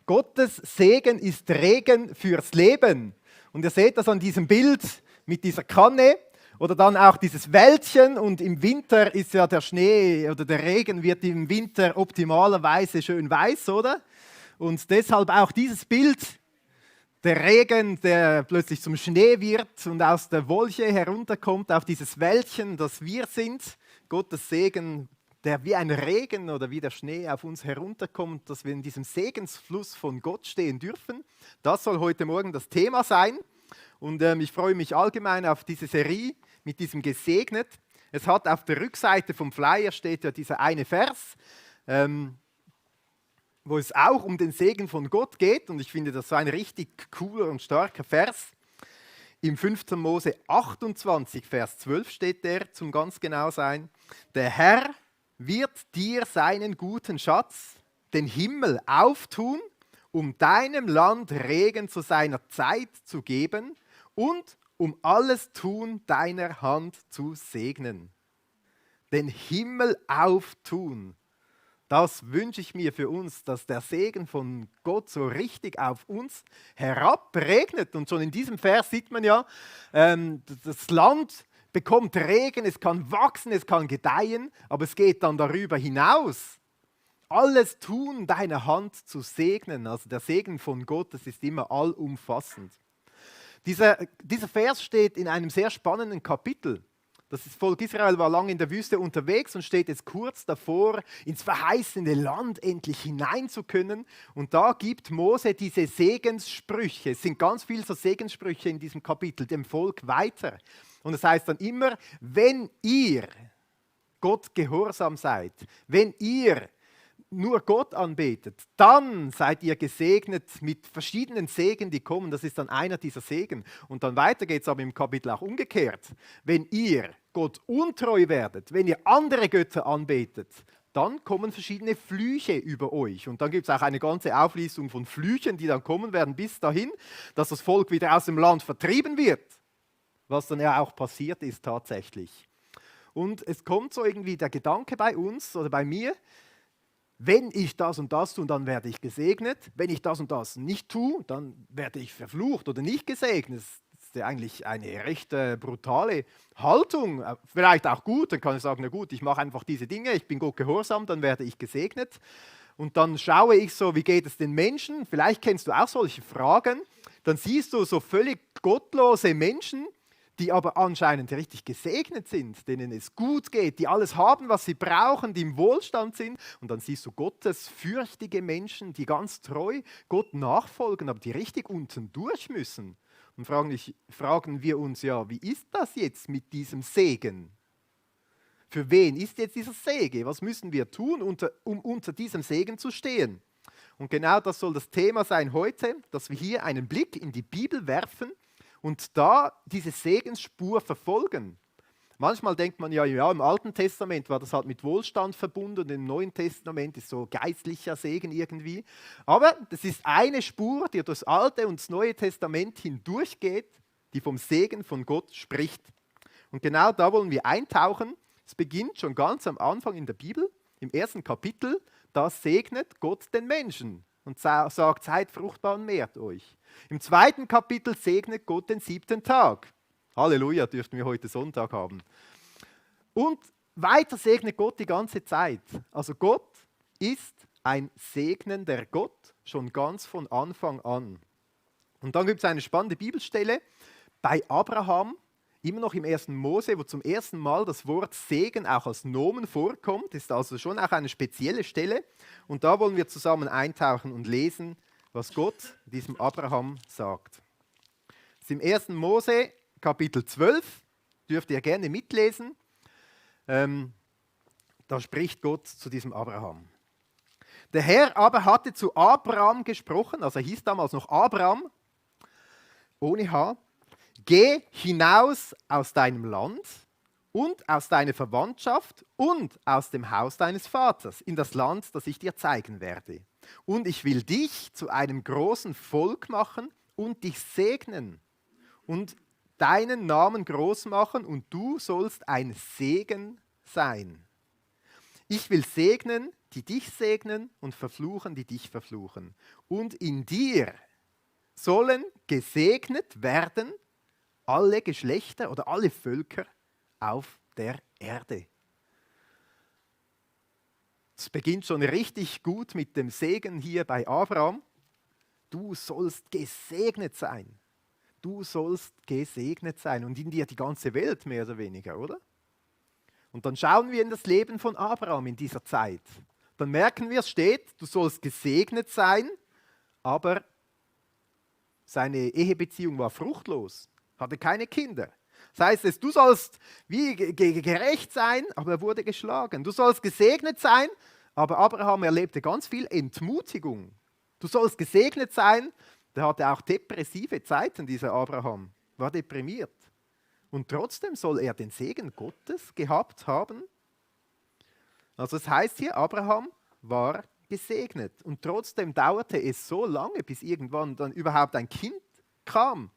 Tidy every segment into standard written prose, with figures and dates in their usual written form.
Gottes Segen ist Regen fürs Leben. Und ihr seht das an diesem Bild mit dieser Kanne oder dann auch dieses Wäldchen. Und im Winter ist ja der Schnee oder der Regen wird im Winter optimalerweise schön weiß, oder? Und deshalb auch dieses Bild, der Regen, der plötzlich zum Schnee wird und aus der Wolke herunterkommt auf dieses Wäldchen, das wir sind. Gottes Segen, der wie ein Regen oder wie der Schnee auf uns herunterkommt, dass wir in diesem Segensfluss von Gott stehen dürfen. Das soll heute Morgen das Thema sein. Und ich freue mich allgemein auf diese Serie mit diesem Gesegnet. Es hat auf der Rückseite vom Flyer steht ja dieser eine Vers, wo es auch um den Segen von Gott geht. Und ich finde das so ein richtig cooler und starker Vers. Im 5. Mose 28, Vers 12 steht der, zum ganz genau sein. Der Herr wird dir seinen guten Schatz, den Himmel, auftun, um deinem Land Regen zu seiner Zeit zu geben und um alles Tun deiner Hand zu segnen. Den Himmel auftun. Das wünsche ich mir für uns, dass der Segen von Gott so richtig auf uns herabregnet. Und schon in diesem Vers sieht man ja, das Land bekommt Regen, es kann wachsen, es kann gedeihen, aber es geht dann darüber hinaus. Alles Tun deiner Hand zu segnen, also der Segen von Gott, das ist immer allumfassend. Dieser Vers steht in einem sehr spannenden Kapitel. Das Volk Israel war lange in der Wüste unterwegs und steht jetzt kurz davor, ins verheißene Land endlich hinein zu können. Und da gibt Mose diese Segenssprüche. Es sind ganz viele so Segenssprüche in diesem Kapitel, dem Volk weiter. Und es heißt dann immer, wenn ihr Gott gehorsam seid, wenn ihr nur Gott anbetet, dann seid ihr gesegnet mit verschiedenen Segen, die kommen. Das ist dann einer dieser Segen. Und dann weiter geht es aber im Kapitel auch umgekehrt. Wenn ihr Gott untreu werdet, wenn ihr andere Götter anbetet, dann kommen verschiedene Flüche über euch. Und dann gibt es auch eine ganze Auflistung von Flüchen, die dann kommen werden, bis dahin, dass das Volk wieder aus dem Land vertrieben wird. Was dann ja auch passiert ist tatsächlich. Und es kommt so irgendwie der Gedanke bei uns oder bei mir, wenn ich das und das tue, dann werde ich gesegnet. Wenn ich das und das nicht tue, dann werde ich verflucht oder nicht gesegnet. Das ist ja eigentlich eine recht brutale Haltung. Vielleicht auch gut, dann kann ich sagen, na gut, ich mache einfach diese Dinge, ich bin Gott gehorsam, dann werde ich gesegnet. Und dann schaue ich so, wie geht es den Menschen? Vielleicht kennst du auch solche Fragen. Dann siehst du so völlig gottlose Menschen, die aber anscheinend richtig gesegnet sind, denen es gut geht, die alles haben, was sie brauchen, die im Wohlstand sind. Und dann siehst du gottesfürchtige Menschen, die ganz treu Gott nachfolgen, aber die richtig unten durch müssen. Und fragen wir uns ja, wie ist das jetzt mit diesem Segen? Für wen ist jetzt dieser Segen? Was müssen wir tun, um unter diesem Segen zu stehen? Und genau das soll das Thema sein heute, dass wir hier einen Blick in die Bibel werfen und da diese Segensspur verfolgen. Manchmal denkt man ja, im Alten Testament war das halt mit Wohlstand verbunden und im Neuen Testament ist so geistlicher Segen irgendwie. Aber das ist eine Spur, die durch das Alte und das Neue Testament hindurchgeht, die vom Segen von Gott spricht. Und genau da wollen wir eintauchen. Es beginnt schon ganz am Anfang in der Bibel, im 1. Kapitel, da segnet Gott den Menschen und sagt, seid fruchtbar und mehrt euch. Im 2. Kapitel segnet Gott den 7. Tag. Halleluja, dürften wir heute Sonntag haben. Und weiter segnet Gott die ganze Zeit. Also Gott ist ein segnender Gott, schon ganz von Anfang an. Und dann gibt es eine spannende Bibelstelle bei Abraham, immer noch im 1. Mose, wo zum ersten Mal das Wort Segen auch als Nomen vorkommt. Ist also schon auch eine spezielle Stelle. Und da wollen wir zusammen eintauchen und lesen, was Gott diesem Abraham sagt. Das ist im 1. Mose, Kapitel 12, dürft ihr gerne mitlesen. Da spricht Gott zu diesem Abraham. Der Herr aber hatte zu Abraham gesprochen, also er hieß damals noch Abraham, ohne H, geh hinaus aus deinem Land und aus deiner Verwandtschaft und aus dem Haus deines Vaters in das Land, das ich dir zeigen werde. Und ich will dich zu einem großen Volk machen und dich segnen und deinen Namen groß machen und du sollst ein Segen sein. Ich will segnen, die dich segnen und verfluchen, die dich verfluchen. Und in dir sollen gesegnet werden alle Geschlechter oder alle Völker auf der Erde. Es beginnt schon richtig gut mit dem Segen hier bei Abraham. Du sollst gesegnet sein. Du sollst gesegnet sein. Und in dir die ganze Welt mehr oder weniger, oder? Und dann schauen wir in das Leben von Abraham in dieser Zeit. Dann merken wir, es steht, du sollst gesegnet sein, aber seine Ehebeziehung war fruchtlos, hatte keine Kinder. Das heißt, du sollst wie gerecht sein, aber er wurde geschlagen. Du sollst gesegnet sein, aber Abraham erlebte ganz viel Entmutigung. Du sollst gesegnet sein, der hatte auch depressive Zeiten, dieser Abraham, war deprimiert. Und trotzdem soll er den Segen Gottes gehabt haben. Also es heißt hier, Abraham war gesegnet. Und trotzdem dauerte es so lange, bis irgendwann dann überhaupt ein Kind kam.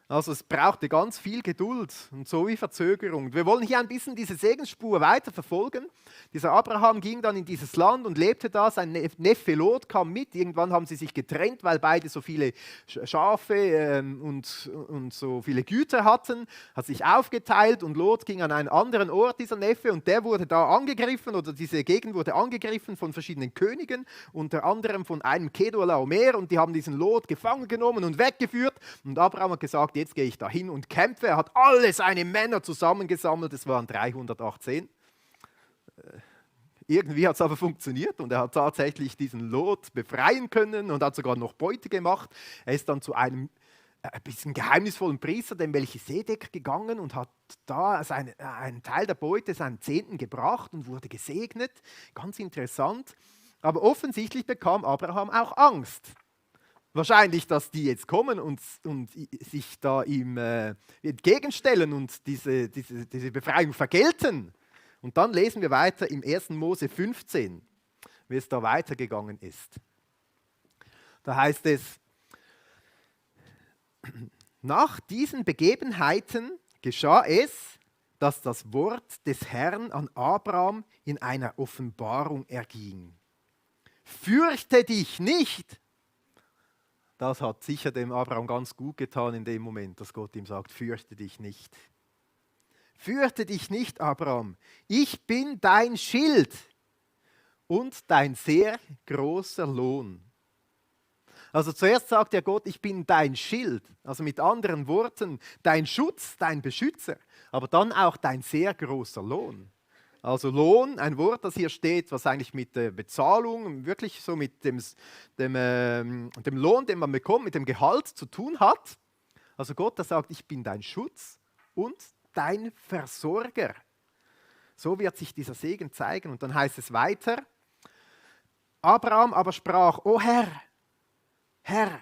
Also es brauchte ganz viel Geduld und so wie Verzögerung. Wir wollen hier ein bisschen diese Segensspur weiter verfolgen. Dieser Abraham ging dann in dieses Land und lebte da. Sein Neffe Lot kam mit. Irgendwann haben sie sich getrennt, weil beide so viele Schafe und so viele Güter hatten. Hat sich aufgeteilt und Lot ging an einen anderen Ort, dieser Neffe. Und der wurde da angegriffen oder diese Gegend wurde angegriffen von verschiedenen Königen. Unter anderem von einem Kedorlaomer. Und die haben diesen Lot gefangen genommen und weggeführt. Und Abraham hat gesagt, jetzt gehe ich dahin und kämpfe. Er hat alle seine Männer zusammengesammelt, es waren 318. Irgendwie hat es aber funktioniert und er hat tatsächlich diesen Lot befreien können und hat sogar noch Beute gemacht. Er ist dann zu einem ein bisschen geheimnisvollen Priester, dem Melchisedek, gegangen und hat da einen Teil der Beute, seinen Zehnten, gebracht und wurde gesegnet. Ganz interessant. Aber offensichtlich bekam Abraham auch Angst. Wahrscheinlich, dass die jetzt kommen und sich da ihm entgegenstellen und diese Befreiung vergelten. Und dann lesen wir weiter im 1. Mose 15, wie es da weitergegangen ist. Da heißt es, nach diesen Begebenheiten geschah es, dass das Wort des Herrn an Abraham in einer Offenbarung erging. Fürchte dich nicht. Das hat sicher dem Abraham ganz gut getan in dem Moment, dass Gott ihm sagt, fürchte dich nicht. Fürchte dich nicht, Abraham. Ich bin dein Schild und dein sehr großer Lohn. Also zuerst sagt ja Gott, ich bin dein Schild. Also mit anderen Worten, dein Schutz, dein Beschützer. Aber dann auch dein sehr großer Lohn. Also Lohn, ein Wort, das hier steht, was eigentlich mit der Bezahlung, wirklich so mit dem Lohn, den man bekommt, mit dem Gehalt zu tun hat. Also Gott, der sagt, ich bin dein Schutz und dein Versorger. So wird sich dieser Segen zeigen. Und dann heißt es weiter, Abraham aber sprach, o Herr, Herr,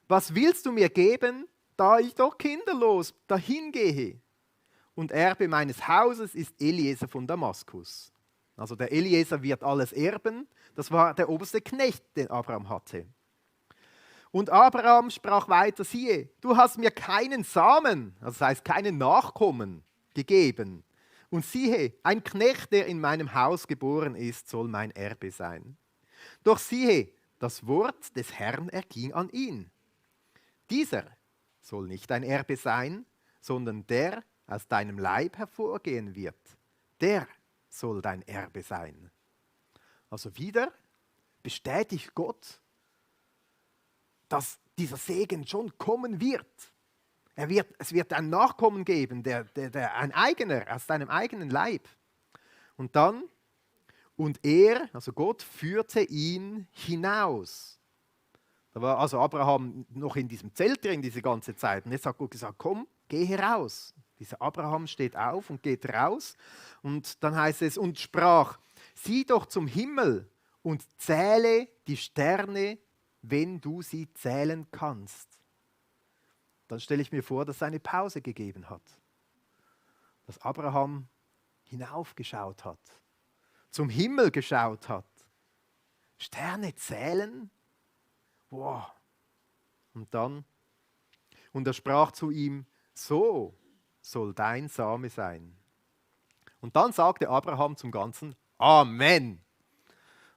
was willst du mir geben, da ich doch kinderlos dahin gehe? Und Erbe meines Hauses ist Eliezer von Damaskus. Also der Eliezer wird alles erben. Das war der oberste Knecht, den Abraham hatte. Und Abraham sprach weiter, siehe, du hast mir keinen Samen, also das heißt keinen Nachkommen, gegeben. Und siehe, ein Knecht, der in meinem Haus geboren ist, soll mein Erbe sein. Doch siehe, das Wort des Herrn erging an ihn. Dieser soll nicht dein Erbe sein, sondern der aus deinem Leib hervorgehen wird, der soll dein Erbe sein. Also wieder bestätigt Gott, dass dieser Segen schon kommen wird. Es wird einen Nachkommen geben, ein eigener, aus deinem eigenen Leib. Und dann, und er, also Gott, führte ihn hinaus. Da war also Abraham noch in diesem Zelt drin, diese ganze Zeit. Und jetzt hat Gott gesagt, komm, geh heraus. Dieser Abraham steht auf und geht raus. Und dann heißt es, und sprach, sieh doch zum Himmel und zähle die Sterne, wenn du sie zählen kannst. Dann stelle ich mir vor, dass es eine Pause gegeben hat. Dass Abraham hinaufgeschaut hat, zum Himmel geschaut hat. Sterne zählen? Wow. Und er sprach zu ihm, so soll dein Same sein. Und dann sagte Abraham zum ganzen Amen.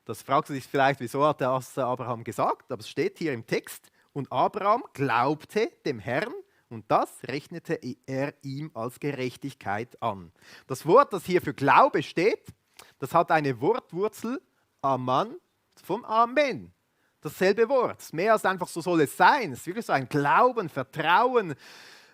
Das fragst du dich vielleicht, wieso hat das Abraham gesagt? Aber es steht hier im Text. Und Abraham glaubte dem Herrn und das rechnete er ihm als Gerechtigkeit an. Das Wort, das hier für Glaube steht, das hat eine Wortwurzel Aman vom Amen. Dasselbe Wort. Mehr als einfach so soll es sein. Es ist wirklich so ein Glauben, Vertrauen,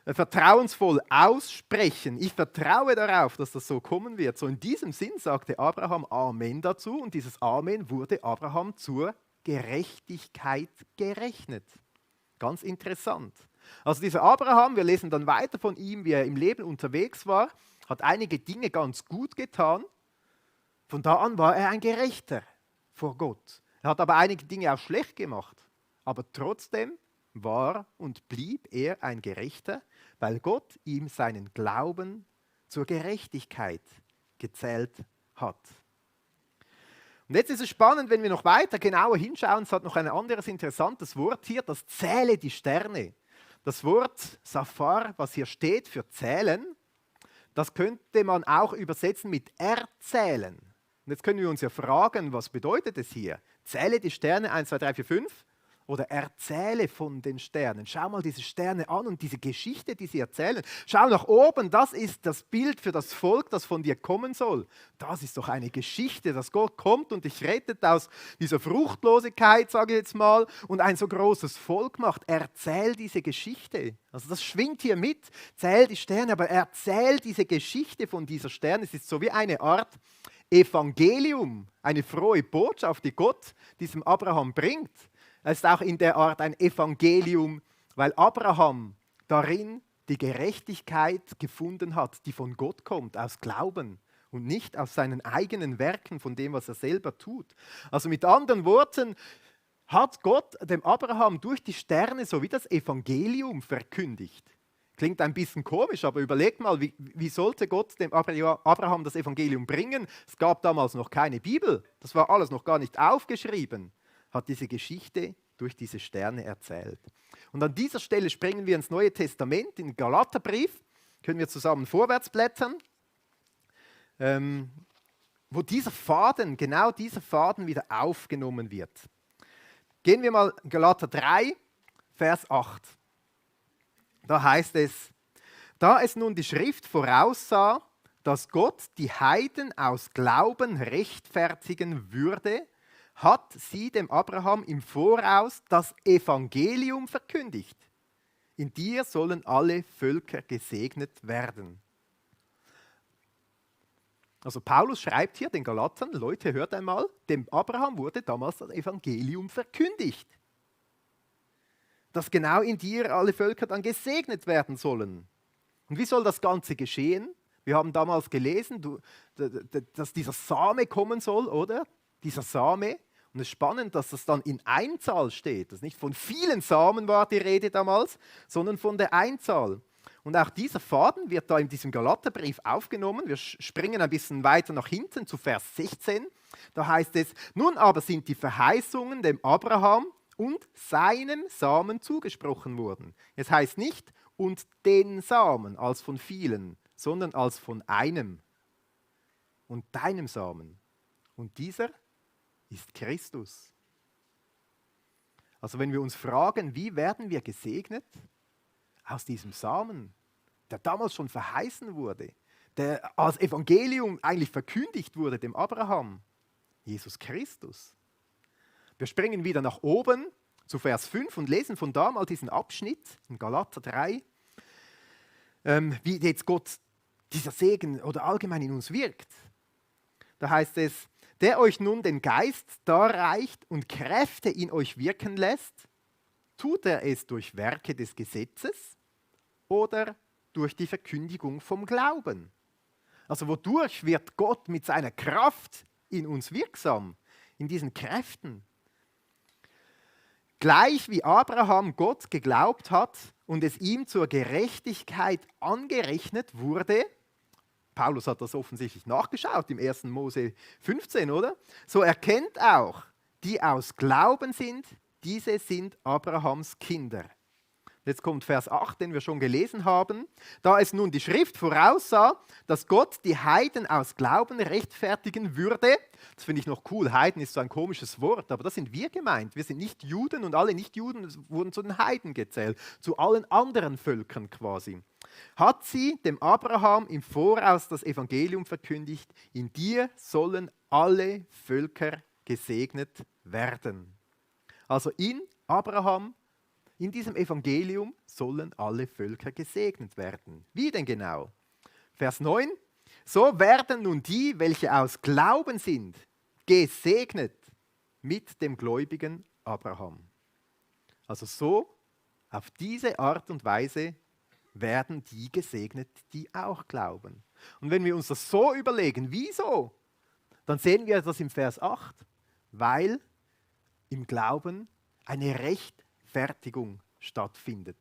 vertrauensvoll aussprechen. Ich vertraue darauf, dass das so kommen wird. So in diesem Sinn sagte Abraham Amen dazu und dieses Amen wurde Abraham zur Gerechtigkeit gerechnet. Ganz interessant. Also dieser Abraham, wir lesen dann weiter von ihm, wie er im Leben unterwegs war, hat einige Dinge ganz gut getan. Von da an war er ein Gerechter vor Gott. Er hat aber einige Dinge auch schlecht gemacht. Aber trotzdem war und blieb er ein Gerechter, weil Gott ihm seinen Glauben zur Gerechtigkeit gezählt hat. Und jetzt ist es spannend, wenn wir noch weiter genauer hinschauen, es hat noch ein anderes interessantes Wort hier, das zähle die Sterne. Das Wort Safar, was hier steht für zählen, das könnte man auch übersetzen mit erzählen. Und jetzt können wir uns ja fragen, was bedeutet es hier? Zähle die Sterne 1, 2, 3, 4, 5 oder erzähle von den Sternen. Schau mal diese Sterne an und diese Geschichte, die sie erzählen. Schau nach oben, das ist das Bild für das Volk, das von dir kommen soll. Das ist doch eine Geschichte, dass Gott kommt und dich rettet aus dieser Fruchtlosigkeit, sage ich jetzt mal, und ein so großes Volk macht. Erzähl diese Geschichte. Also das schwingt hier mit. Zähl die Sterne, aber erzähl diese Geschichte von dieser Sterne. Es ist so wie eine Art Evangelium, eine frohe Botschaft, die Gott diesem Abraham bringt. Es ist auch in der Art ein Evangelium, weil Abraham darin die Gerechtigkeit gefunden hat, die von Gott kommt, aus Glauben und nicht aus seinen eigenen Werken, von dem, was er selber tut. Also mit anderen Worten hat Gott dem Abraham durch die Sterne so wie das Evangelium verkündigt. Klingt ein bisschen komisch, aber überlegt mal, wie sollte Gott dem Abraham das Evangelium bringen? Es gab damals noch keine Bibel, das war alles noch gar nicht aufgeschrieben. Hat diese Geschichte durch diese Sterne erzählt. Und an dieser Stelle springen wir ins Neue Testament, in den Galaterbrief, können wir zusammen vorwärts blättern, wo dieser Faden, genau dieser Faden wieder aufgenommen wird. Gehen wir mal in Galater 3, Vers 8. Da heißt es, da es nun die Schrift voraussah, dass Gott die Heiden aus Glauben rechtfertigen würde, hat sie dem Abraham im Voraus das Evangelium verkündigt. In dir sollen alle Völker gesegnet werden. Also Paulus schreibt hier den Galatern, Leute, hört einmal, dem Abraham wurde damals das Evangelium verkündigt. Dass genau in dir alle Völker dann gesegnet werden sollen. Und wie soll das Ganze geschehen? Wir haben damals gelesen, dass dieser Same kommen soll, oder? Dieser Same. Und es ist spannend, dass das dann in Einzahl steht. Dass nicht von vielen Samen war die Rede damals, sondern von der Einzahl. Und auch dieser Faden wird da in diesem Galaterbrief aufgenommen. Wir springen ein bisschen weiter nach hinten zu Vers 16. Da heißt es, nun aber sind die Verheißungen dem Abraham und seinem Samen zugesprochen worden. Es heißt nicht, und den Samen als von vielen, sondern als von einem und deinem Samen. Und dieser ist Christus. Also wenn wir uns fragen, wie werden wir gesegnet? Aus diesem Samen, der damals schon verheißen wurde, der als Evangelium eigentlich verkündigt wurde dem Abraham, Jesus Christus. Wir springen wieder nach oben zu Vers 5 und lesen von da mal diesen Abschnitt in Galater 3, wie jetzt Gott dieser Segen oder allgemein in uns wirkt. Da heißt es, der euch nun den Geist darreicht und Kräfte in euch wirken lässt, tut er es durch Werke des Gesetzes oder durch die Verkündigung vom Glauben? Also wodurch wird Gott mit seiner Kraft in uns wirksam, in diesen Kräften? Gleich wie Abraham Gott geglaubt hat und es ihm zur Gerechtigkeit angerechnet wurde, Paulus hat das offensichtlich nachgeschaut im 1. Mose 15, oder? So erkennt auch, die aus Glauben sind, diese sind Abrahams Kinder. Jetzt kommt Vers 8, den wir schon gelesen haben. Da es nun die Schrift voraussah, dass Gott die Heiden aus Glauben rechtfertigen würde. Das finde ich noch cool. Heiden ist so ein komisches Wort, aber das sind wir gemeint. Wir sind nicht Juden und alle Nichtjuden wurden zu den Heiden gezählt, zu allen anderen Völkern quasi. Hat sie dem Abraham im Voraus das Evangelium verkündigt, in dir sollen alle Völker gesegnet werden. Also in Abraham, in diesem Evangelium sollen alle Völker gesegnet werden. Wie denn genau? Vers 9. So werden nun die, welche aus Glauben sind, gesegnet mit dem gläubigen Abraham. Also so, auf diese Art und Weise werden die gesegnet, die auch glauben. Und wenn wir uns das so überlegen, wieso? Dann sehen wir das im Vers 8, weil im Glauben eine Rechtfertigung stattfindet.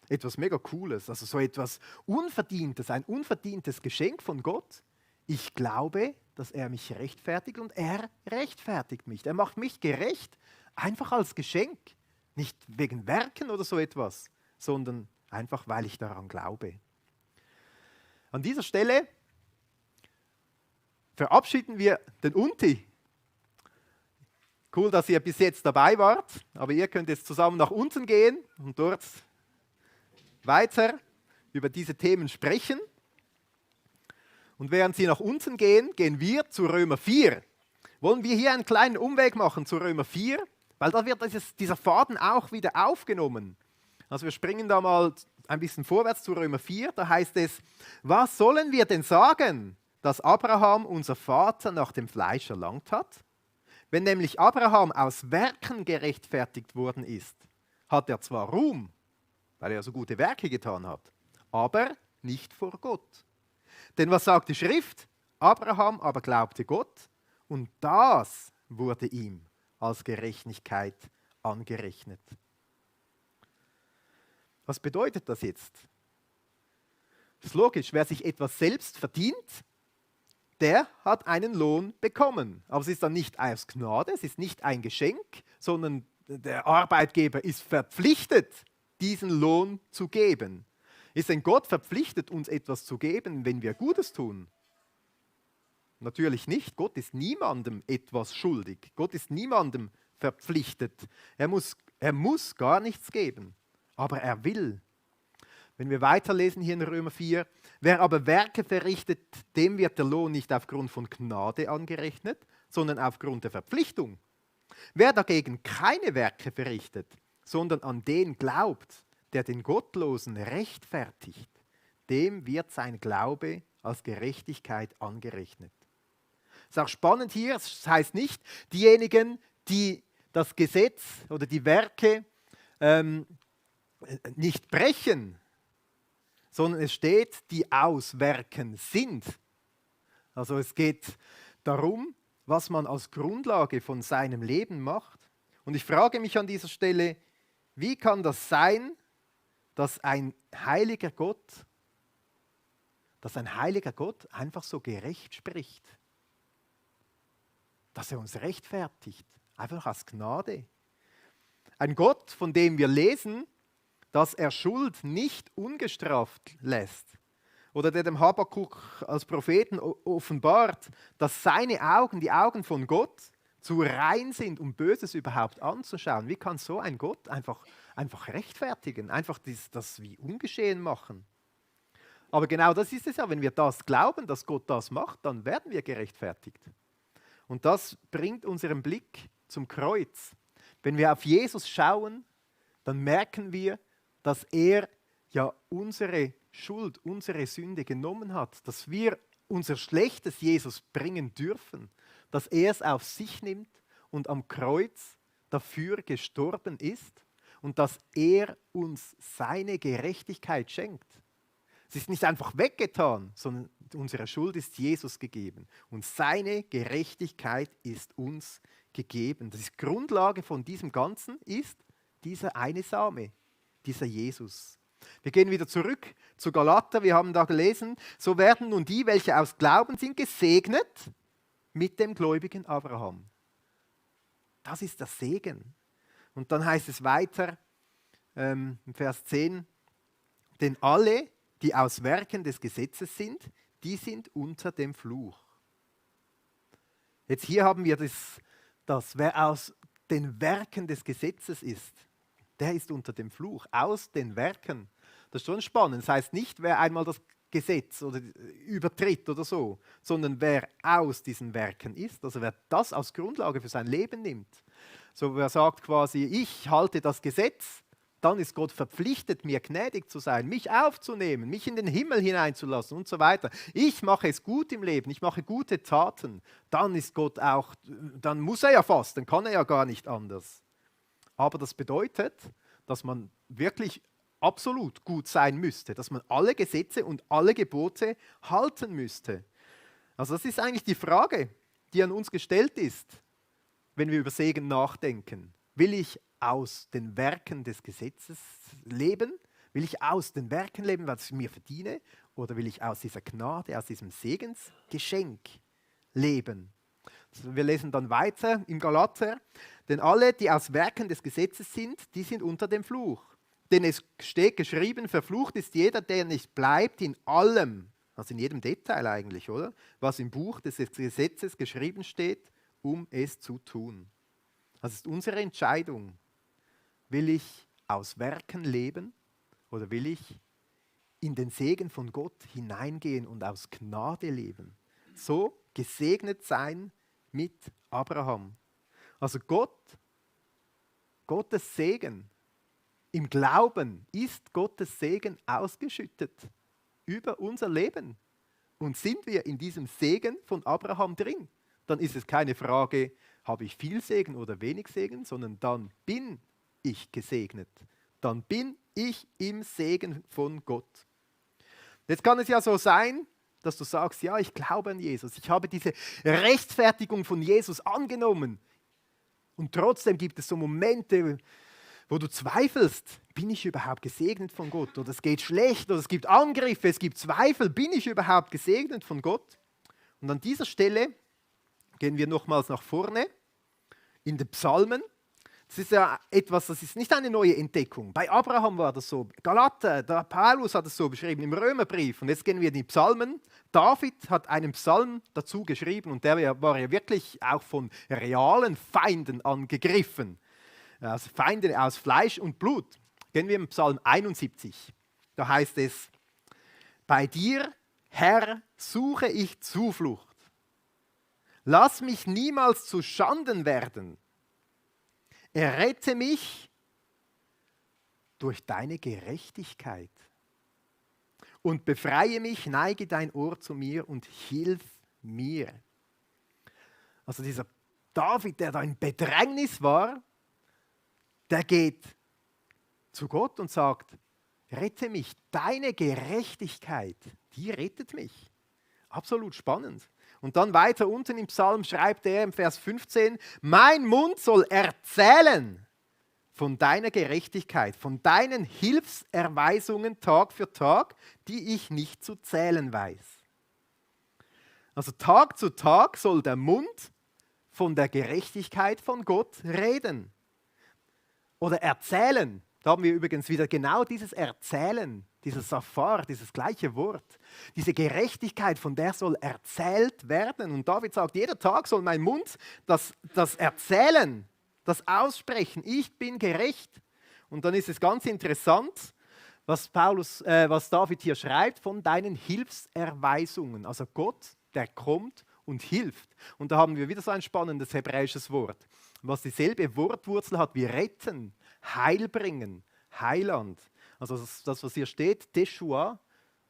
Etwas mega Cooles, also so etwas Unverdientes, ein unverdientes Geschenk von Gott. Ich glaube, dass er mich rechtfertigt und er rechtfertigt mich. Er macht mich gerecht, einfach als Geschenk. Nicht wegen Werken oder so etwas, sondern einfach, weil ich daran glaube. An dieser Stelle verabschieden wir den Unti. Cool, dass ihr bis jetzt dabei wart, aber ihr könnt jetzt zusammen nach unten gehen und dort weiter über diese Themen sprechen. Und während sie nach unten gehen, gehen wir zu Römer 4. Wollen wir hier einen kleinen Umweg machen zu Römer 4? Weil da wird dieser Faden auch wieder aufgenommen. Also wir springen da mal ein bisschen vorwärts zu Römer 4. Da heißt es, was sollen wir denn sagen, dass Abraham, unser Vater, nach dem Fleisch erlangt hat? Wenn nämlich Abraham aus Werken gerechtfertigt worden ist, hat er zwar Ruhm, weil er so gute Werke getan hat, aber nicht vor Gott. Denn was sagt die Schrift? Abraham aber glaubte Gott und das wurde ihm als Gerechtigkeit angerechnet. Was bedeutet das jetzt? Das ist logisch, wer sich etwas selbst verdient, der hat einen Lohn bekommen. Aber es ist dann nicht aus Gnade, es ist nicht ein Geschenk, sondern der Arbeitgeber ist verpflichtet, diesen Lohn zu geben. Ist denn Gott verpflichtet, uns etwas zu geben, wenn wir Gutes tun? Natürlich nicht. Gott ist niemandem etwas schuldig. Gott ist niemandem verpflichtet. Er muss gar nichts geben, aber er will. Wenn wir weiterlesen hier in Römer 4, wer aber Werke verrichtet, dem wird der Lohn nicht aufgrund von Gnade angerechnet, sondern aufgrund der Verpflichtung. Wer dagegen keine Werke verrichtet, sondern an den glaubt, der den Gottlosen rechtfertigt, dem wird sein Glaube als Gerechtigkeit angerechnet. Das ist auch spannend hier, es heißt nicht, diejenigen, die das Gesetz oder die Werke nicht brechen, sondern es steht, die auswerken sind. Also es geht darum, was man als Grundlage von seinem Leben macht. Und ich frage mich an dieser Stelle, wie kann das sein, dass ein heiliger Gott einfach so gerecht spricht? Dass er uns rechtfertigt, einfach aus Gnade. Ein Gott, von dem wir lesen, dass er Schuld nicht ungestraft lässt. Oder der dem Habakuk als Propheten offenbart, dass seine Augen, die Augen von Gott, zu rein sind, um Böses überhaupt anzuschauen. Wie kann so ein Gott einfach rechtfertigen, einfach das wie ungeschehen machen? Aber genau das ist es ja, wenn wir das glauben, dass Gott das macht, dann werden wir gerechtfertigt. Und das bringt unseren Blick zum Kreuz. Wenn wir auf Jesus schauen, dann merken wir, dass er ja unsere Schuld, unsere Sünde genommen hat, dass wir unser Schlechtes Jesus bringen dürfen, dass er es auf sich nimmt und am Kreuz dafür gestorben ist und dass er uns seine Gerechtigkeit schenkt. Es ist nicht einfach weggetan, sondern unsere Schuld ist Jesus gegeben und seine Gerechtigkeit ist uns gegeben. Das ist Grundlage von diesem Ganzen, ist dieser eine Same, dieser Jesus. Wir gehen wieder zurück zu Galater, wir haben da gelesen, so werden nun die, welche aus Glauben sind, gesegnet mit dem gläubigen Abraham. Das ist der Segen. Und dann heißt es weiter, im Vers 10, denn alle, die aus Werken des Gesetzes sind, die sind unter dem Fluch. Jetzt hier haben wir das, wer aus den Werken des Gesetzes ist, der ist unter dem Fluch, aus den Werken. Das ist schon spannend. Das heißt nicht, wer einmal das Gesetz oder übertritt oder so, sondern wer aus diesen Werken ist, also wer das als Grundlage für sein Leben nimmt. So wer sagt quasi, ich halte das Gesetz, dann ist Gott verpflichtet, mir gnädig zu sein, mich aufzunehmen, mich in den Himmel hineinzulassen und so weiter. Ich mache es gut im Leben, ich mache gute Taten. Dann ist Gott auch, dann muss er ja fast, dann kann er ja gar nicht anders. Aber das bedeutet, dass man wirklich absolut gut sein müsste, dass man alle Gesetze und alle Gebote halten müsste. Also das ist eigentlich die Frage, die an uns gestellt ist, wenn wir über Segen nachdenken. Will ich aus den Werken des Gesetzes leben? Will ich aus den Werken leben, was ich mir verdiene? Oder will ich aus dieser Gnade, aus diesem Segensgeschenk leben? Wir lesen dann weiter im Galater. Denn alle, die aus Werken des Gesetzes sind, die sind unter dem Fluch. Denn es steht geschrieben, verflucht ist jeder, der nicht bleibt in allem, also in jedem Detail eigentlich, oder? Was im Buch des Gesetzes geschrieben steht, um es zu tun. Das ist unsere Entscheidung. Will ich aus Werken leben oder will ich in den Segen von Gott hineingehen und aus Gnade leben? So gesegnet sein mit Abraham. Also Gottes Segen im Glauben ist Gottes Segen ausgeschüttet über unser Leben. Und sind wir in diesem Segen von Abraham drin, dann ist es keine Frage, habe ich viel Segen oder wenig Segen, sondern dann bin ich gesegnet. Dann bin ich im Segen von Gott. Jetzt kann es ja so sein, dass du sagst, ja, ich glaube an Jesus. Ich habe diese Rechtfertigung von Jesus angenommen. Und trotzdem gibt es so Momente, wo du zweifelst, bin ich überhaupt gesegnet von Gott? Oder es geht schlecht, oder es gibt Angriffe, es gibt Zweifel, bin ich überhaupt gesegnet von Gott? Und an dieser Stelle gehen wir nochmals nach vorne in den Psalmen. Das ist ja etwas, das ist nicht eine neue Entdeckung. Bei Abraham war das so, Galater, der Paulus hat es so beschrieben im Römerbrief. Und jetzt gehen wir in die Psalmen. David hat einen Psalm dazu geschrieben und der war ja wirklich auch von realen Feinden angegriffen. Also Feinde aus Fleisch und Blut. Gehen wir im Psalm 71. Da heißt es, bei dir, Herr, suche ich Zuflucht. Lass mich niemals zu Schanden werden. Errette mich durch deine Gerechtigkeit und befreie mich, neige dein Ohr zu mir und hilf mir. Also dieser David, der da in Bedrängnis war, der geht zu Gott und sagt, rette mich, deine Gerechtigkeit, die rettet mich. Absolut spannend. Und dann weiter unten im Psalm schreibt er im Vers 15, mein Mund soll erzählen von deiner Gerechtigkeit, von deinen Hilfserweisungen Tag für Tag, die ich nicht zu zählen weiß. Also Tag zu Tag soll der Mund von der Gerechtigkeit von Gott reden. Oder erzählen. Da haben wir übrigens wieder genau dieses Erzählen, dieses Safar, dieses gleiche Wort. Diese Gerechtigkeit, von der soll erzählt werden. Und David sagt, jeder Tag soll mein Mund das erzählen, das aussprechen. Ich bin gerecht. Und dann ist es ganz interessant, was David hier schreibt, von deinen Hilfserweisungen. Also Gott, der kommt und hilft. Und da haben wir wieder so ein spannendes hebräisches Wort, was dieselbe Wortwurzel hat wie retten, Heil bringen, Heiland. Also das, was hier steht, Teshua,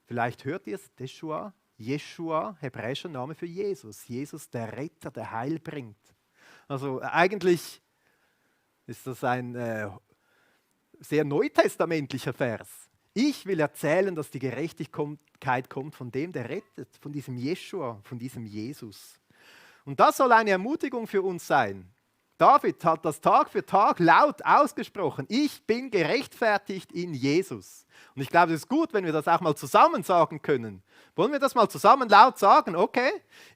vielleicht hört ihr es, Teshua, Jeshua, hebräischer Name für Jesus. Jesus, der Retter, der Heil bringt. Also eigentlich ist das ein sehr neutestamentlicher Vers. Ich will erzählen, dass die Gerechtigkeit kommt von dem, der rettet, von diesem Jeshua, von diesem Jesus. Und das soll eine Ermutigung für uns sein. David hat das Tag für Tag laut ausgesprochen. Ich bin gerechtfertigt in Jesus. Und ich glaube, es ist gut, wenn wir das auch mal zusammen sagen können. Wollen wir das mal zusammen laut sagen? Okay?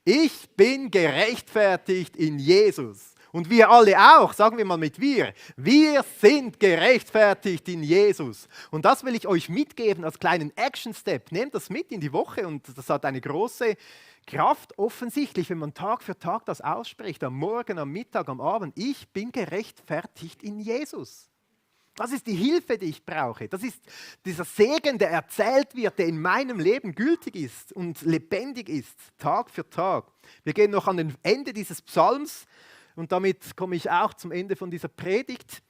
Ich bin gerechtfertigt in Jesus. Und wir alle auch, sagen wir mal mit wir. Wir sind gerechtfertigt in Jesus. Und das will ich euch mitgeben als kleinen Action-Step. Nehmt das mit in die Woche und das hat eine große Kraft offensichtlich, wenn man Tag für Tag das ausspricht, am Morgen, am Mittag, am Abend. Ich bin gerechtfertigt in Jesus. Das ist die Hilfe, die ich brauche. Das ist dieser Segen, der erzählt wird, der in meinem Leben gültig ist und lebendig ist, Tag für Tag. Wir gehen noch an den Ende dieses Psalms und damit komme ich auch zum Ende von dieser Predigt.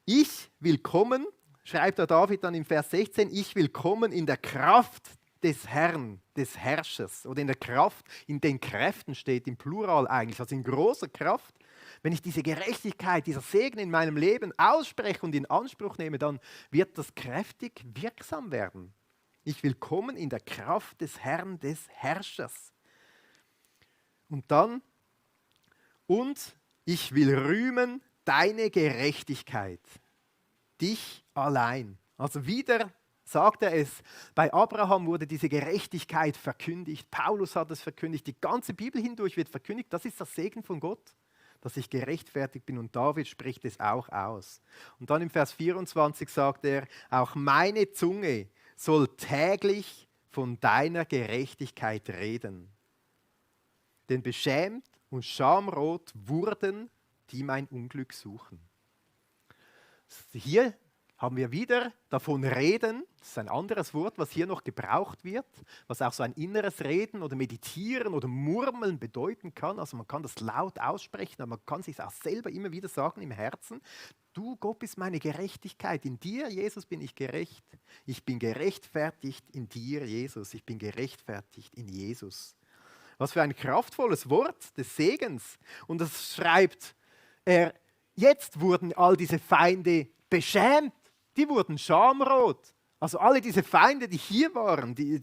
Ich will kommen, schreibt der David dann im Vers 16, ich will kommen in der Kraft des Herrn, des Herrschers oder in der Kraft, in den Kräften steht, im Plural eigentlich, also in großer Kraft. Wenn ich diese Gerechtigkeit, dieser Segen in meinem Leben ausspreche und in Anspruch nehme, dann wird das kräftig wirksam werden. Ich will kommen in der Kraft des Herrn, des Herrschers. Und dann, und ich will rühmen deine Gerechtigkeit, dich allein. Also wieder sagt er es, bei Abraham wurde diese Gerechtigkeit verkündigt, Paulus hat es verkündigt, die ganze Bibel hindurch wird verkündigt, das ist das Segen von Gott, dass ich gerechtfertigt bin und David spricht es auch aus. Und dann im Vers 24 sagt er, auch meine Zunge soll täglich von deiner Gerechtigkeit reden. Denn beschämt und schamrot wurden, die mein Unglück suchen. Hier haben wir wieder davon reden, das ist ein anderes Wort, was hier noch gebraucht wird, was auch so ein inneres Reden oder Meditieren oder Murmeln bedeuten kann. Also man kann das laut aussprechen, aber man kann sich auch selber immer wieder sagen im Herzen, du Gott bist meine Gerechtigkeit, in dir, Jesus, bin ich gerecht. Ich bin gerechtfertigt in dir, Jesus, ich bin gerechtfertigt in Jesus. Was für ein kraftvolles Wort des Segens. Und das schreibt er, jetzt wurden all diese Feinde beschämt. Die wurden schamrot. Also alle diese Feinde, die hier waren, die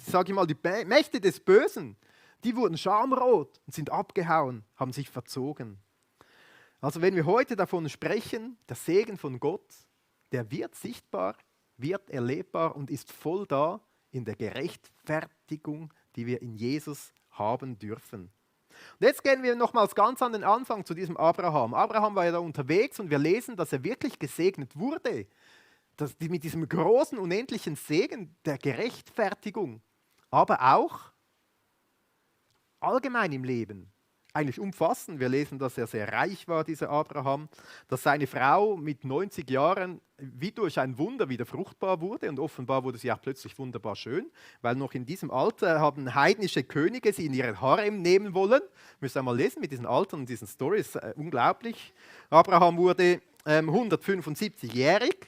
Mächte des Bösen, die wurden schamrot und sind abgehauen, haben sich verzogen. Also wenn wir heute davon sprechen, der Segen von Gott, der wird sichtbar, wird erlebbar und ist voll da in der Gerechtfertigung, die wir in Jesus haben dürfen. Und jetzt gehen wir nochmals ganz an den Anfang zu diesem Abraham. Abraham war ja da unterwegs und wir lesen, dass er wirklich gesegnet wurde. Mit diesem großen, unendlichen Segen der Gerechtfertigung, aber auch allgemein im Leben, eigentlich umfassend. Wir lesen, dass er sehr reich war, dieser Abraham, dass seine Frau mit 90 Jahren wie durch ein Wunder wieder fruchtbar wurde und offenbar wurde sie auch plötzlich wunderbar schön, weil noch in diesem Alter haben heidnische Könige sie in ihren Harem nehmen wollen. Müsst ihr einmal lesen mit diesen Altern und diesen Storys, unglaublich. Abraham wurde 175-jährig.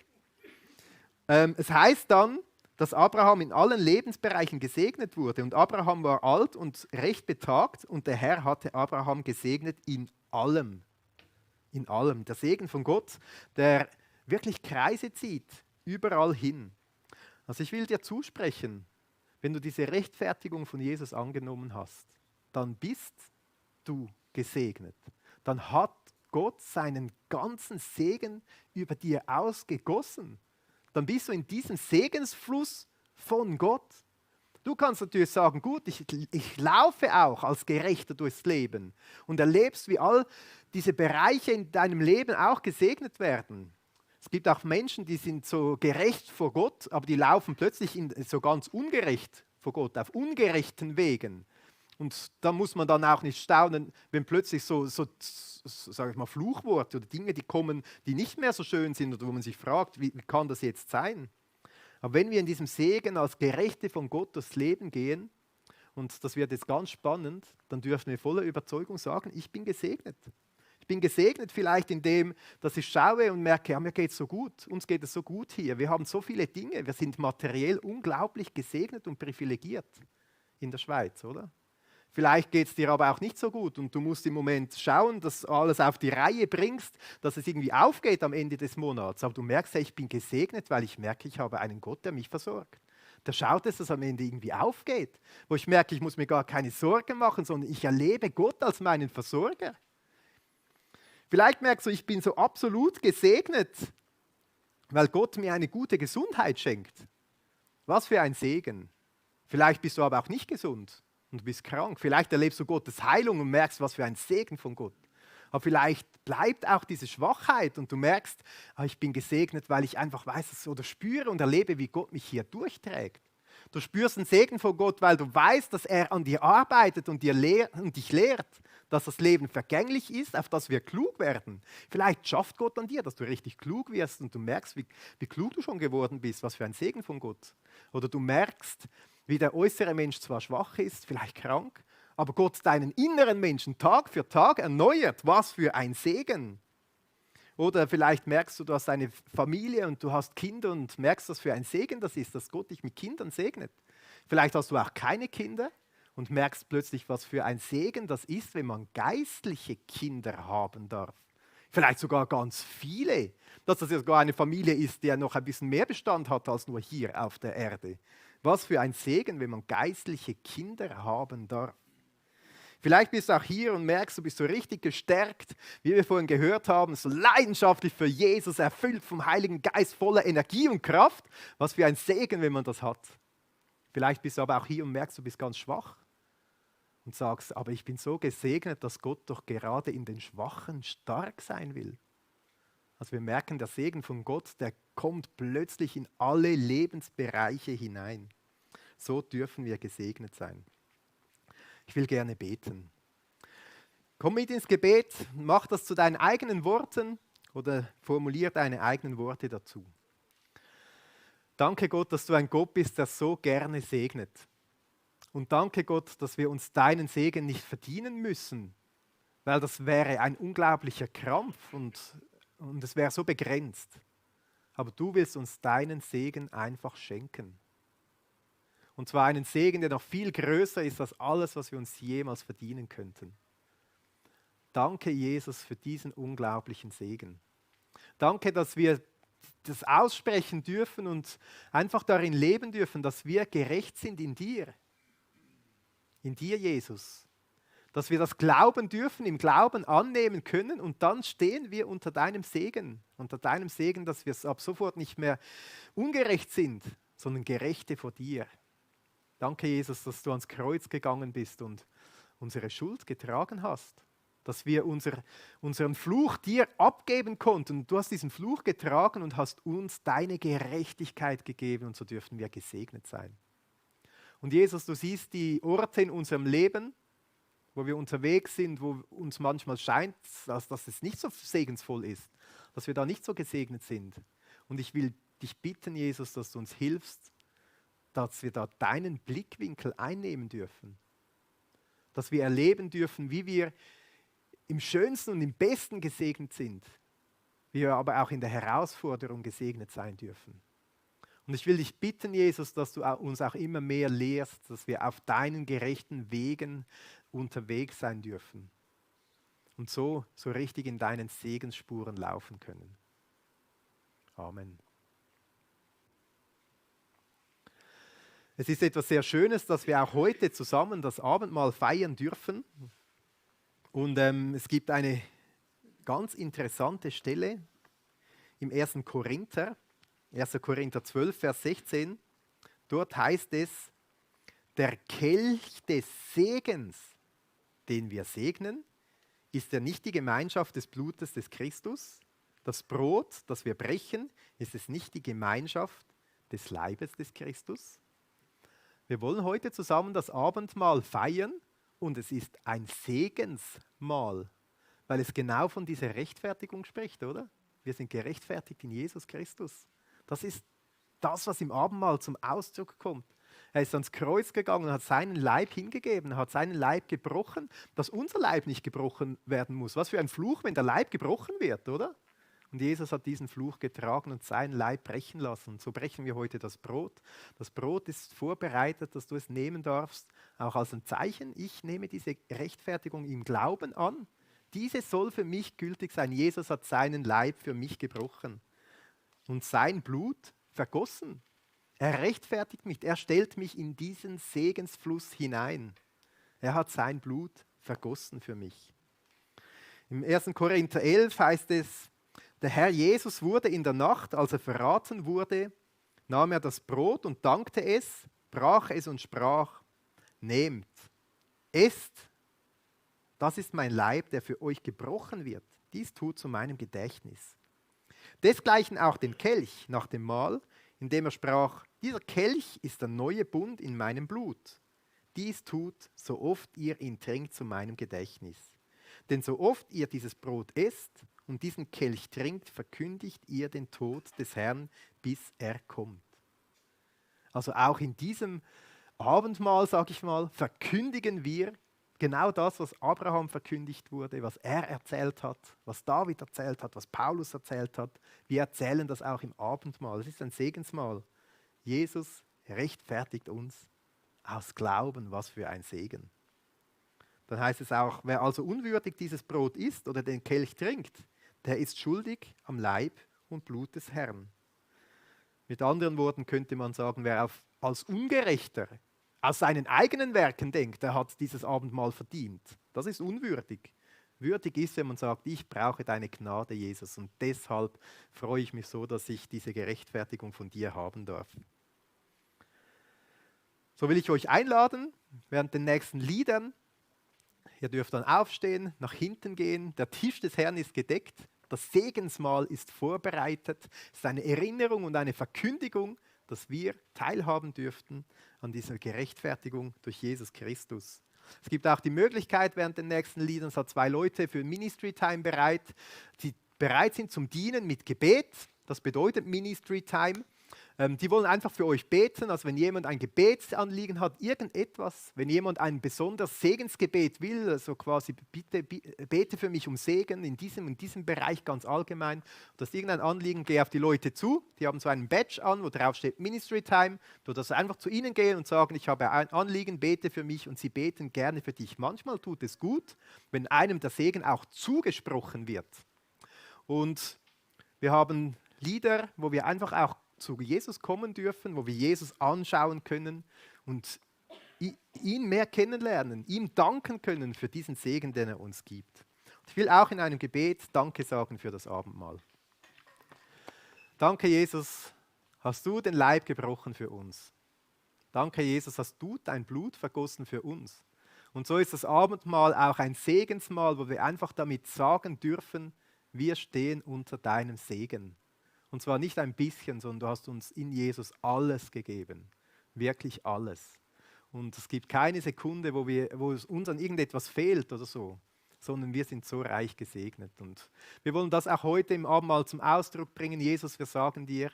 Es heißt dann, dass Abraham in allen Lebensbereichen gesegnet wurde. Und Abraham war alt und recht betagt und der Herr hatte Abraham gesegnet in allem. In allem. Der Segen von Gott, der wirklich Kreise zieht, überall hin. Also ich will dir zusprechen, wenn du diese Rechtfertigung von Jesus angenommen hast, dann bist du gesegnet. Dann hat Gott seinen ganzen Segen über dir ausgegossen. Dann bist du in diesem Segensfluss von Gott. Du kannst natürlich sagen, gut, ich laufe auch als Gerechter durchs Leben und erlebst, wie all diese Bereiche in deinem Leben auch gesegnet werden. Es gibt auch Menschen, die sind so gerecht vor Gott, aber die laufen plötzlich so ganz ungerecht vor Gott, auf ungerechten Wegen. Und da muss man dann auch nicht staunen, wenn plötzlich so sage ich mal, Fluchworte oder Dinge, die kommen, die nicht mehr so schön sind oder wo man sich fragt, wie kann das jetzt sein? Aber wenn wir in diesem Segen als Gerechte von Gott durchs Leben gehen, und das wird jetzt ganz spannend, dann dürfen wir voller Überzeugung sagen, ich bin gesegnet. Ich bin gesegnet vielleicht in dem, dass ich schaue und merke, ja, mir geht es so gut, uns geht es so gut hier, wir haben so viele Dinge, wir sind materiell unglaublich gesegnet und privilegiert in der Schweiz, oder? Vielleicht geht es dir aber auch nicht so gut und du musst im Moment schauen, dass du alles auf die Reihe bringst, dass es irgendwie aufgeht am Ende des Monats. Aber du merkst, ich bin gesegnet, weil ich merke, ich habe einen Gott, der mich versorgt. Der schaut, dass es am Ende irgendwie aufgeht, wo ich merke, ich muss mir gar keine Sorgen machen, sondern ich erlebe Gott als meinen Versorger. Vielleicht merkst du, ich bin so absolut gesegnet, weil Gott mir eine gute Gesundheit schenkt. Was für ein Segen. Vielleicht bist du aber auch nicht gesund. Und du bist krank. Vielleicht erlebst du Gottes Heilung und merkst, was für ein Segen von Gott. Aber vielleicht bleibt auch diese Schwachheit und du merkst, ich bin gesegnet, weil ich einfach weiß oder spüre und erlebe, wie Gott mich hier durchträgt. Du spürst einen Segen von Gott, weil du weißt, dass er an dir arbeitet und dich lehrt, dass das Leben vergänglich ist, auf das wir klug werden. Vielleicht schafft Gott an dir, dass du richtig klug wirst und du merkst, wie klug du schon geworden bist, was für ein Segen von Gott. Oder du merkst, wie der äußere Mensch zwar schwach ist, vielleicht krank, aber Gott deinen inneren Menschen Tag für Tag erneuert. Was für ein Segen. Oder vielleicht merkst du, du hast eine Familie und du hast Kinder und merkst, was für ein Segen das ist, dass Gott dich mit Kindern segnet. Vielleicht hast du auch keine Kinder und merkst plötzlich, was für ein Segen das ist, wenn man geistliche Kinder haben darf. Vielleicht sogar ganz viele, dass das ja sogar eine Familie ist, die noch ein bisschen mehr Bestand hat als nur hier auf der Erde. Was für ein Segen, wenn man geistliche Kinder haben darf. Vielleicht bist du auch hier und merkst, du bist so richtig gestärkt, wie wir vorhin gehört haben, so leidenschaftlich für Jesus, erfüllt vom Heiligen Geist, voller Energie und Kraft. Was für ein Segen, wenn man das hat. Vielleicht bist du aber auch hier und merkst, du bist ganz schwach und sagst, aber ich bin so gesegnet, dass Gott doch gerade in den Schwachen stark sein will. Also wir merken, der Segen von Gott, der kommt plötzlich in alle Lebensbereiche hinein. So dürfen wir gesegnet sein. Ich will gerne beten. Komm mit ins Gebet, mach das zu deinen eigenen Worten oder formulier deine eigenen Worte dazu. Danke Gott, dass du ein Gott bist, der so gerne segnet. Und danke Gott, dass wir uns deinen Segen nicht verdienen müssen, weil das wäre ein unglaublicher Krampf und es wäre so begrenzt. Aber du willst uns deinen Segen einfach schenken. Und zwar einen Segen, der noch viel größer ist als alles, was wir uns jemals verdienen könnten. Danke, Jesus, für diesen unglaublichen Segen. Danke, dass wir das aussprechen dürfen und einfach darin leben dürfen, dass wir gerecht sind in dir. In dir, Jesus. Dass wir das glauben dürfen, im Glauben annehmen können und dann stehen wir unter deinem Segen. Unter deinem Segen, dass wir ab sofort nicht mehr ungerecht sind, sondern Gerechte vor dir. Danke, Jesus, dass du ans Kreuz gegangen bist und unsere Schuld getragen hast. Dass wir unseren Fluch dir abgeben konnten. Du hast diesen Fluch getragen und hast uns deine Gerechtigkeit gegeben und so dürfen wir gesegnet sein. Und Jesus, du siehst die Orte in unserem Leben, wo wir unterwegs sind, wo uns manchmal scheint, dass es nicht so segensvoll ist, dass wir da nicht so gesegnet sind. Und ich will dich bitten, Jesus, dass du uns hilfst, dass wir da deinen Blickwinkel einnehmen dürfen. Dass wir erleben dürfen, wie wir im Schönsten und im Besten gesegnet sind, wie wir aber auch in der Herausforderung gesegnet sein dürfen. Und ich will dich bitten, Jesus, dass du uns auch immer mehr lehrst, dass wir auf deinen gerechten Wegen unterwegs sein dürfen und so richtig in deinen Segensspuren laufen können. Amen. Es ist etwas sehr Schönes, dass wir auch heute zusammen das Abendmahl feiern dürfen. Und es gibt eine ganz interessante Stelle im 1. Korinther 12, Vers 16. Dort heißt es, der Kelch des Segens, den wir segnen, ist ja nicht die Gemeinschaft des Blutes des Christus. Das Brot, das wir brechen, ist es nicht die Gemeinschaft des Leibes des Christus. Wir wollen heute zusammen das Abendmahl feiern und es ist ein Segensmahl, weil es genau von dieser Rechtfertigung spricht, oder? Wir sind gerechtfertigt in Jesus Christus. Das ist das, was im Abendmahl zum Ausdruck kommt. Er ist ans Kreuz gegangen und hat seinen Leib hingegeben, hat seinen Leib gebrochen, dass unser Leib nicht gebrochen werden muss. Was für ein Fluch, wenn der Leib gebrochen wird, oder? Und Jesus hat diesen Fluch getragen und seinen Leib brechen lassen. So brechen wir heute das Brot. Das Brot ist vorbereitet, dass du es nehmen darfst, auch als ein Zeichen. Ich nehme diese Rechtfertigung im Glauben an. Diese soll für mich gültig sein. Jesus hat seinen Leib für mich gebrochen und sein Blut vergossen. Er rechtfertigt mich, er stellt mich in diesen Segensfluss hinein. Er hat sein Blut vergossen für mich. Im 1. Korinther 11 heißt es, der Herr Jesus wurde in der Nacht, als er verraten wurde, nahm er das Brot und dankte es, brach es und sprach, nehmt, esst, Das ist mein Leib, der für euch gebrochen wird. Dies tut zu meinem Gedächtnis. Desgleichen auch den Kelch nach dem Mahl, indem er sprach, dieser Kelch ist der neue Bund in meinem Blut. Dies tut, so oft ihr ihn trinkt, zu meinem Gedächtnis. Denn so oft ihr dieses Brot esst und diesen Kelch trinkt, verkündigt ihr den Tod des Herrn, bis er kommt. Also auch in diesem Abendmahl, sage ich mal, verkündigen wir genau das, was Abraham verkündigt wurde, was er erzählt hat, was David erzählt hat, was Paulus erzählt hat. Wir erzählen das auch im Abendmahl. Es ist ein Segensmahl. Jesus rechtfertigt uns aus Glauben, was für ein Segen. Dann heißt es auch, wer also unwürdig dieses Brot isst oder den Kelch trinkt, der ist schuldig am Leib und Blut des Herrn. Mit anderen Worten könnte man sagen, wer als Ungerechter aus seinen eigenen Werken denkt, der hat dieses Abendmahl verdient. Das ist unwürdig. Würdig ist, wenn man sagt, ich brauche deine Gnade, Jesus, und deshalb freue ich mich so, dass ich diese Gerechtfertigung von dir haben darf. So will ich euch einladen, während den nächsten Liedern. Ihr dürft dann aufstehen, nach hinten gehen. Der Tisch des Herrn ist gedeckt. Das Segensmahl ist vorbereitet. Es ist eine Erinnerung und eine Verkündigung, dass wir teilhaben dürften an dieser Gerechtfertigung durch Jesus Christus. Es gibt auch die Möglichkeit, während den nächsten Liedern sind 2 Leute für Ministry Time bereit, die bereit sind zum Dienen mit Gebet. Das bedeutet Ministry Time. Die wollen einfach für euch beten, also wenn jemand ein Gebetsanliegen hat, irgendetwas, wenn jemand ein besonderes Segensgebet will, also quasi bitte bete für mich um Segen in diesem Bereich ganz allgemein, das ist irgendein Anliegen, geh auf die Leute zu, die haben so einen Badge an, wo drauf steht Ministry Time, du darfst einfach zu ihnen gehen und sagen, ich habe ein Anliegen, bete für mich und sie beten gerne für dich. Manchmal tut es gut, wenn einem der Segen auch zugesprochen wird. Und wir haben Lieder, wo wir einfach auch zu Jesus kommen dürfen, wo wir Jesus anschauen können und ihn mehr kennenlernen, ihm danken können für diesen Segen, den er uns gibt. Ich will auch in einem Gebet Danke sagen für das Abendmahl. Danke, Jesus, hast du den Leib gebrochen für uns. Danke, Jesus, hast du dein Blut vergossen für uns. Und so ist das Abendmahl auch ein Segensmahl, wo wir einfach damit sagen dürfen, wir stehen unter deinem Segen. Und zwar nicht ein bisschen, sondern du hast uns in Jesus alles gegeben. Wirklich alles. Und es gibt keine Sekunde, wo es uns an irgendetwas fehlt oder so, sondern wir sind so reich gesegnet. Und wir wollen das auch heute im Abendmahl zum Ausdruck bringen. Jesus, wir sagen dir,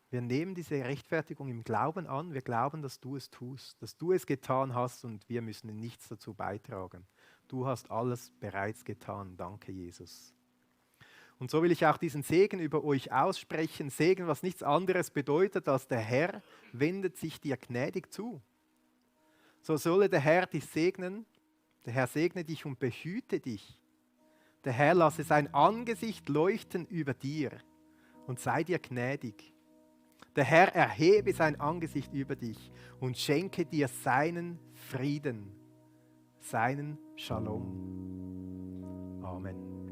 wir nehmen diese Rechtfertigung im Glauben an. Wir glauben, dass du es tust, dass du es getan hast und wir müssen nichts dazu beitragen. Du hast alles bereits getan. Danke, Jesus. Und so will ich auch diesen Segen über euch aussprechen. Segen, was nichts anderes bedeutet, als der Herr wendet sich dir gnädig zu. So solle der Herr dich segnen. Der Herr segne dich und behüte dich. Der Herr lasse sein Angesicht leuchten über dir und sei dir gnädig. Der Herr erhebe sein Angesicht über dich und schenke dir seinen Frieden, seinen Shalom. Amen.